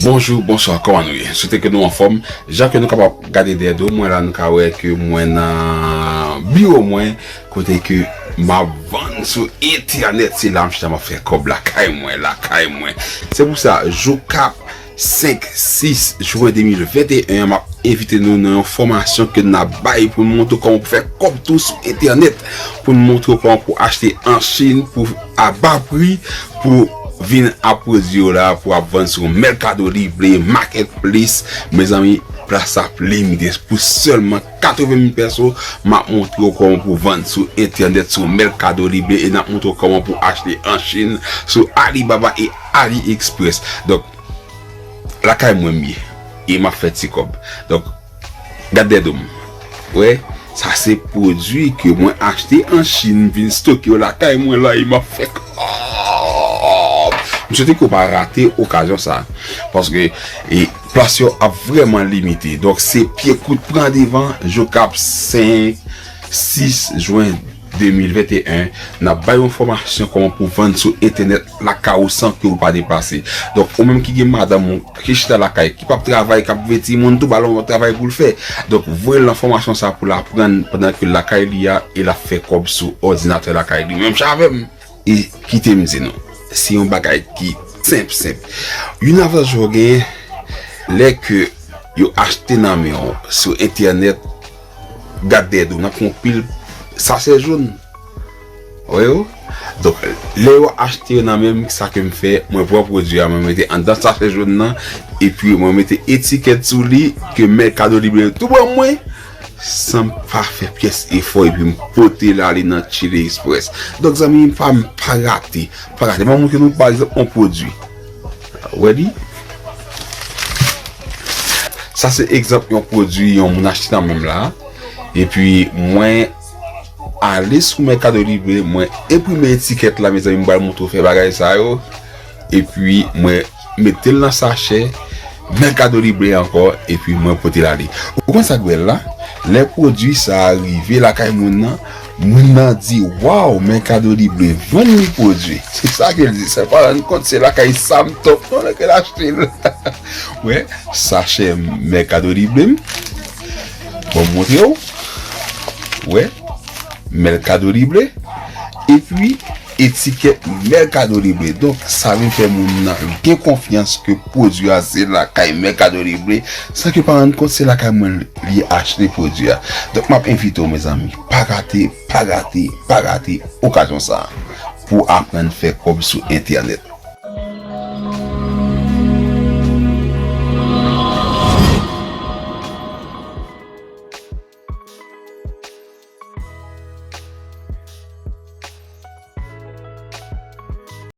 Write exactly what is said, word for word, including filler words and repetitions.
Bonjou, bonswa, kòman nou ye? M swete ke nou anfòm. Jan ke nou kapab gade dèyè do mwen la, nou ka wè ke mwen nan biwo mwen, kote ke m ap vann sou entènèt, se la m chita m ap fè kòb lakay mwen, lakay mwen. Se pou sa, jou k ap senk, sis jen de mil venteyen an, m ap envite nou nan yon fòmasyon ke n ap bay pou n montre w kòman pou fè kòb tou sou entènèt, pou n montre w kòman pou achte an Chin pou a ba pri, pou vin ap pwodui yo la, pou ap vann sou Mercado Libre, Marketplace. Mezanmi, plas ap limite pou sèlman katreven mil pèso. M ap montre w kòman pou vann sou entènèt, sou Mercado Libre, e n ap montre w kòman pou achte an Chin, sou Alibaba e AliExpress. Donk, lakay mwen m ye, e m ap fè ti kòb. Donk, gad dèyè do m. Wè, sa se pwodui ke mwen achte an Chin, vin stoke yo lakay mwen la, e m ap fè kòb. M swete ke w pa rate okazyon sa, paske, e, plas yo ap vrèman limite. Donk, se pye kout pran devan, jou k ap senk, sis jen de mil venteyen, n ap bay yon fòmasyon kòman pou vann sou entènèt lakay ou san ke ou pa deplase. Donk, ou menm ki gen madanm ou ki chita lakay, ki p ap travay, k ap veye timoun tou, ba l yon travay pou l fè. Donk, voye l nan fòmasyon sa pou l aprann pandan ke l lakay li a, e l ap fè kòb sou òdinatè lakay li, menm jan avè m. E kite m di nou, se yon bagay ki senp, senp. Youn nan avantaj yo genyen, lè ke yo achte nan men w sou entènèt, gad dèyè do w, n ap fè yon pil sachè jòn. Wè yo? Donk, lè yo achte yo nan men m, sa ke m fè, mwen pran pwodui a, mwen mete anndan sachè jòn nan, epi mwen mete etikèt sou li, ke Mercado Libre tou ban mwen, san m pa fè pyès efò, epi m pote l ale nan Chile Express. Donk, zanmi pa m, pa rate, pa rate. M ap montre nou, pa egzanp, yon pwodui. Wè li? Sa se egzanp yon pwodui yon moun achte nan men m la. Epi mwen ale sou Mercado Libre, mwen enprime etikèt la, mezanmi, m pral montre w fè bagay sa yo. Epi mwen mete l nan sachè Mercado Libre ankò, epi mwen pote l ale. Ou konn sa k bèl la? Lè pwodui sa a rive lakay moun nan, moun nan di, "Waw, Mercado Libre vann li pwodui." Se sa ke l di. Sa pa rann kont se lakay Sam Top non ke l achte l. Wè, sachè Mercado Libre m. Bon, m montre w. Wè, Mercado Libre. Epi, etikèt Mercado Libre. Donk, sa vin fè moun nan gen konfyans ke pwodui a se lakay Mercado Libre, san ke pa rann kont se lakay mwen li achte pwodui a. Donk, m ap envite w, mezanmi, pa rate, pa rate, pa rate okazyon sa a pou aprann fè kòb sou entènèt.